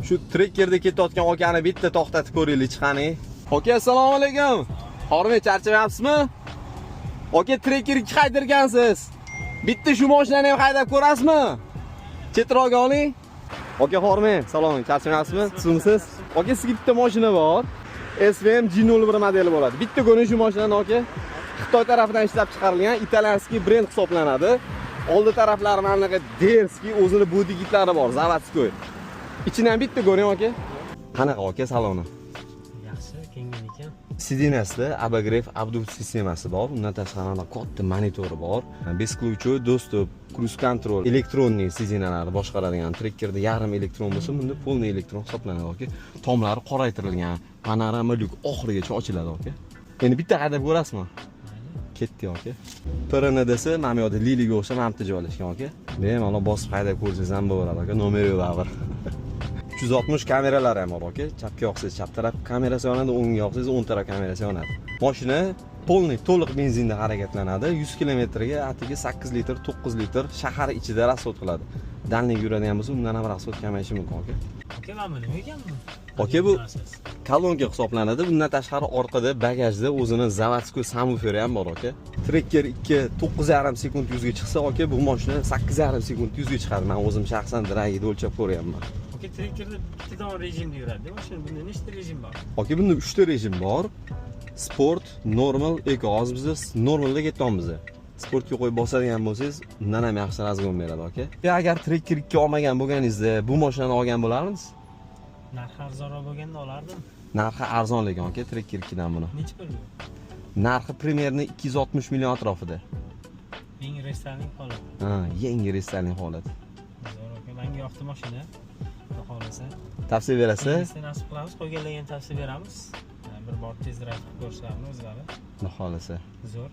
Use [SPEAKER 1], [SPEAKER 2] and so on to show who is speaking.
[SPEAKER 1] Shu Trekkerda ketayotgan akani bitta to'xtatib ko'raylik, qani. Aka, assalomu alaykum. Hormay, charchamayapsizmi? Aka, Trekker 2 haydargansiz. Bitta shu mashinani ham haydab ko'rasizmi? Chetroqga oling. Aka, hormang, salom, charchamayapsizmi? Tuzukmisiz? Aka, sizga bitta mashina bor. SVM G01 modeli bo'ladi. Bitta ko'ring shu mashinani, aka. Xitoy tarafidan ishlab chiqarilgan итальянский brend hisoblanadi. Oldi taraflari mana bunaqa дерзкий, o'zini бодикит lari bor, заводской. Ichini ham bitta ko'ring, aka. Qanaqa, aka, saloni?
[SPEAKER 2] Yaxshi, kengan ekan.
[SPEAKER 1] Сиденья sida обогрев, обдув sistemasi bor. Undan tashqari mana katta monitori bor. Бесключевой доступ, круиз контроль, электронный сиденья larni boshqaradigan. Trekkerda yarim elektron bo'lsa, bunda полный elektron hisoblanadi, aka. Tomlari qoraytirilgan, panorama lyuk oxirigacha ochiladi, aka. Endi bitta haydab ko'rasizmi? Ketdik, aka. PRNDsi mana bu yoqda liliga o'xshab mana bu yerda joylashgan, aka. Bemalol bosib haydab ko'rsangiz ham bo'ladi, aka. Nomeri yo'q baribir. 360 kameralari ham bor, aka. Chapga yoqsangiz chap taraf kamerasi yonadi, o'ngga yoqsangiz o'ng taraf kamerasi yonadi. Mashina полный, to'liq benzinda harakatlanadi. 100 kilometrga atigi 8 litr, 9 litr shahar ichida расход qiladi. Дальний ga yuradigan bo'lsa, undan ham расход kamayishi mumkin, aka.
[SPEAKER 2] Aka, mana bu nima ekan bu?
[SPEAKER 1] Aka, bu kolonka hisoblanadi. Bundan tashqari orqada bagajda o'zini заводской сабвуфер i ham bor, aka. Trekker 2 9,5 sekund 100 ga chiqsa, aka, bu mashina 8,5 sekund 100 ga chiqadi. Men o'zim shaxsan Dragida o'lchab ko'ryapman.
[SPEAKER 2] Aka, Trekkerda bitta dona rejimda yuradi. Mashina bunda nechta rejim bor?
[SPEAKER 1] Aka, bunda 3 ta rejim bor. Sport, normal, eko. Hozir biz normalda ketyapmiz. Sportga qo'yib bosadigan bo'lsangiz, undan ham yaxshi разгон beradi, aka. Agar Trekker 2 olmagan bo'lganingizda, bu mashinani olgan bo'larmidingiz?
[SPEAKER 2] Narxi arzonroq bo'lganda olardim.
[SPEAKER 1] Narxi arzon lekin, aka, Trekker 2 dan buni.
[SPEAKER 2] Necha pul bu?
[SPEAKER 1] Narxi примерно 260 million atrofida.
[SPEAKER 2] Yangi рестайлинг holat.
[SPEAKER 1] Ha, yangi рестайлинг holat.
[SPEAKER 2] Zo'r, aka, menga yoqdi mashina. Xudo xohlasa.
[SPEAKER 1] Tavsiya berasiz?
[SPEAKER 2] Keyingisini nasib qilamiz, qolganlarga ham tavsiya beramiz. Bir bor test drive qilib ko'rishlarini o'zlari.
[SPEAKER 1] Xudo xohlasa.
[SPEAKER 2] Zo'r.